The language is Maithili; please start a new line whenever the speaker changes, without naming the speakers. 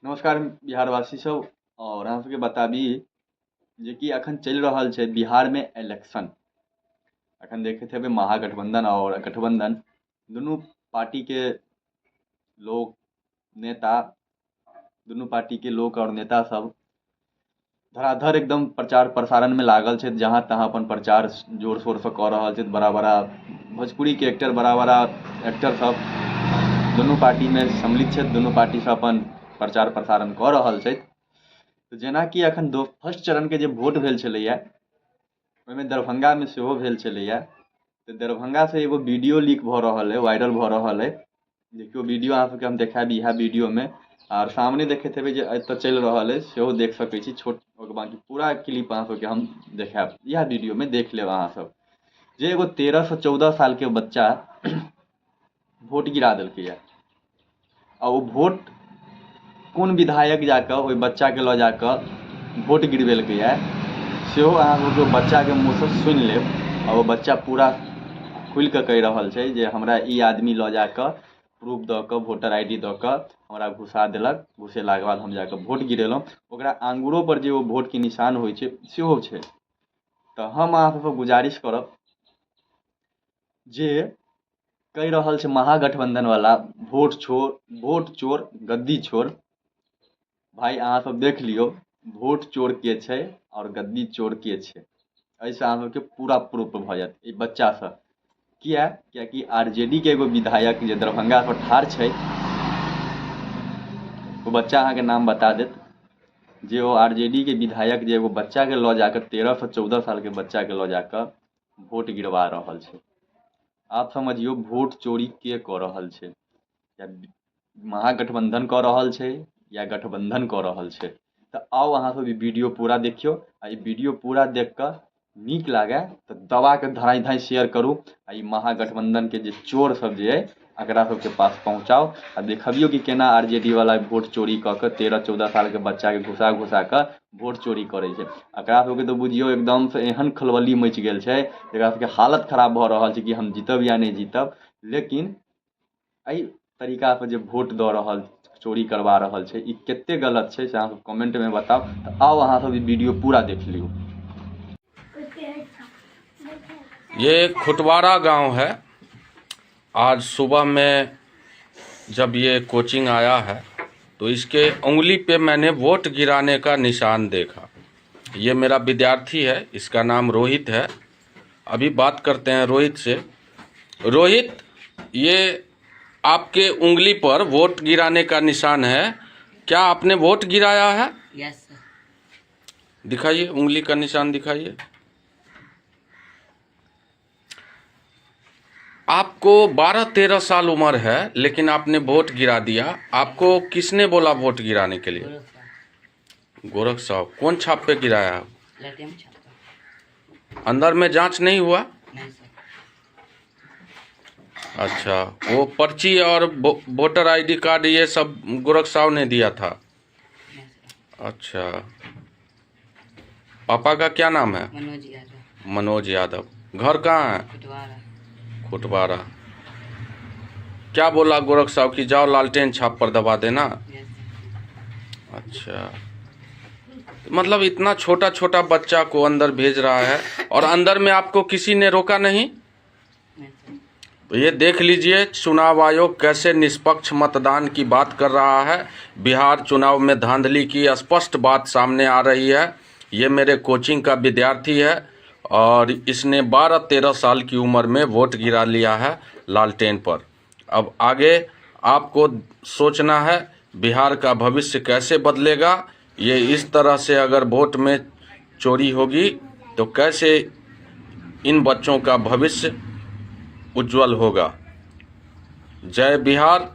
नमस्कार बिहारवासी सब, आओर अहाँ सबके बताबी जेकि अखन चलि रहल छै बिहारमे इलेक्शन। अखन देखैत हेबै महागठबंधन आओर गठबंधन दुनू पार्टीके लोक नेता, दुनू पार्टीके लोक आओर नेता सब धराधर एकदम प्रचार प्रसारणमे लागल छथि। जहाँ तहाँ अपन प्रचार जोर शोरसँ कऽ रहल छथि। बड़ा बड़ा भोजपुरीके एक्टर, बड़ा बड़ा एक्टर सब दुनू पार्टीमे सम्मिलित छथि, दुनू पार्टीसँ अपन प्रचार प्रसारण कऽ रहल छथि। तऽ जेनाकि अखन दो फर्स्ट चरणके जे वोट भेल छलैए, ओहिमे दरभंगामे सेहो भेल छलैए। तऽ दरभंगासँ एगो वीडियो लीक भऽ रहल अइ, वायरल भऽ रहल अइ। देखियौ, वीडियो अहाँ सबके हम देखायब इएह वीडियोमे। आर सामने देखैत हेबै जे एतऽ चलि रहल अइ, सेहो देख सकै छी छोट। ओकर बाँकी पूरा क्लिप अहाँ सबके हम देखायब इएह वीडियोमे, देख लेब अहाँ सब। जे एगो 13 सँ 14 सालके बच्चा वोट गिरा देलकैए, आ ओ वोट कोन विधायक जाकऽ ओहि बच्चाके लऽ जाकऽ वोट गिरबेलकैए, सेहो अहाँ सबके बच्चाके मुँहसँ सुनि लेब। आ ओ बच्चा पूरा खुलि कऽ कहि रहल छै जे हमरा ई आदमी लऽ जाकऽ प्रूफ दऽ कऽ, वोटर I D दऽ कऽ हमरा घुसा देलक। घुसेलाके बाद हम जाकऽ वोट गिरेलहुँ। ओकरा आङ्गुरोपर जे ओ वोटके निशान होइ छै, सेहो छै। तऽ हम अहाँ सबसँ गुजारिश करब, जे कहि रहल छै महागठबंधनवला वोट छोड़, वोट चोर गद्दी छोड़, भाय अहाँ सब देख लियौ वोट चोर के छै आओर गद्दी चोर के छै। एहिसँ अहाँ सबके पूरा प्रूफ भऽ जायत ई बच्चासँ। किया? कियाकि आर जे डी के एगो विधायक जे दरभंगा पर ठाढ़ छै, ओ बच्चा अहाँके नाम बता देत जे ओ आर जे डी के विधायक जे एगो बच्चाके लऽ जाकऽ, 13 सँ 14 सालके बच्चाके लऽ जाकऽ वोट गिरवा रहल छै। आप समझियौ, वोट चोरी के कऽ रहल छै? या महागठबंधन कऽ रहल छै या गठबंधन कऽ रहल छै? तऽ आउ, अहाँ सब ई वीडियो पूरा देखियौ। आ ई वीडियो पूरा देख कऽ नीक लागै तऽ दबा कऽ धराइ धाइ शेयर करू, आ ई महागठबंधनके जे चोर सब जे अइ, एकरा सबके पास पहुँचाउ आ देखबियौ कि केना आर जे डी वाला वोट चोरी कऽ कऽ 13-14 सालके बच्चाके घुसा घुसा कऽ वोट चोरी करै छै। एकरा सबके तऽ बुझियौ एकदमसँ एहन खलबली मचि गेल छै, एकरा सबके हालत खराब भऽ रहल छै कि हम जीतब या नहि जीतब। लेकिन एहि तरीकासँ जे वोट दऽ रहल, चोरी करवा रहल छै, ई कते गलत छै, से अहाँ सब कमेंटमे बताउ। तऽ आउ, अहाँ सब ई वीडियो पूरा देख लियौ।
ये खुटवारा गांव है। आज सुबह में जब ये कोचिंग आया है तो इसके उंगली पे मैंने वोट गिराने का निशान देखा। ये मेरा विद्यार्थी है, इसका नाम रोहित है। अभी बात करते हैं रोहित से। रोहित, ये आपके उंगली पर वोट गिराने का निशान है, क्या आपने वोट गिराया है?
Yes sir.
दिखाइए, उंगली का निशान दिखाइए। आपको 12-13 साल उम्र है, लेकिन आपने वोट गिरा दिया। आपको किसने बोला वोट गिराने के लिए?
गोरख साहब।
गोरख साहब। कौन छाप पे गिराया?
लालटेन छाप।
अंदर में जांच नहीं हुआ?
नहीं सर।
अच्छा, वो पर्ची और वोटर आईडी कार्ड, ये सब गोरख साहब ने दिया था?
नहीं सर।
अच्छा, पापा का क्या नाम है?
मनोज यादव।
मनोज यादव। घर कहाँ है?
खुटवारा।
खुटवारा। क्या बोला गोरख साहब की जाओ, लालटेन छाप पर दबा देना?
Yes sir.
अच्छा, मतलब इतना छोटा छोटा बच्चा को अंदर भेज रहा है और अंदर में आपको किसी ने रोका नहीं?
नहीं सर।
तो ये देख लीजिए, चुनाव आयोग कैसे निष्पक्ष मतदान की बात कर रहा है। बिहार चुनाव में धांधली की स्पष्ट बात सामने आ रही है। ये मेरे कोचिंग का विद्यार्थी है और इसने 12-13 साल की उम्र में वोट गिरा लिया है लालटेन पर। अब आगे आपको सोचना है, बिहार का भविष्य कैसे बदलेगा? ये इस तरह से अगर वोट में चोरी होगी तो कैसे इन बच्चों का भविष्य उज्जवल होगा? जय बिहार।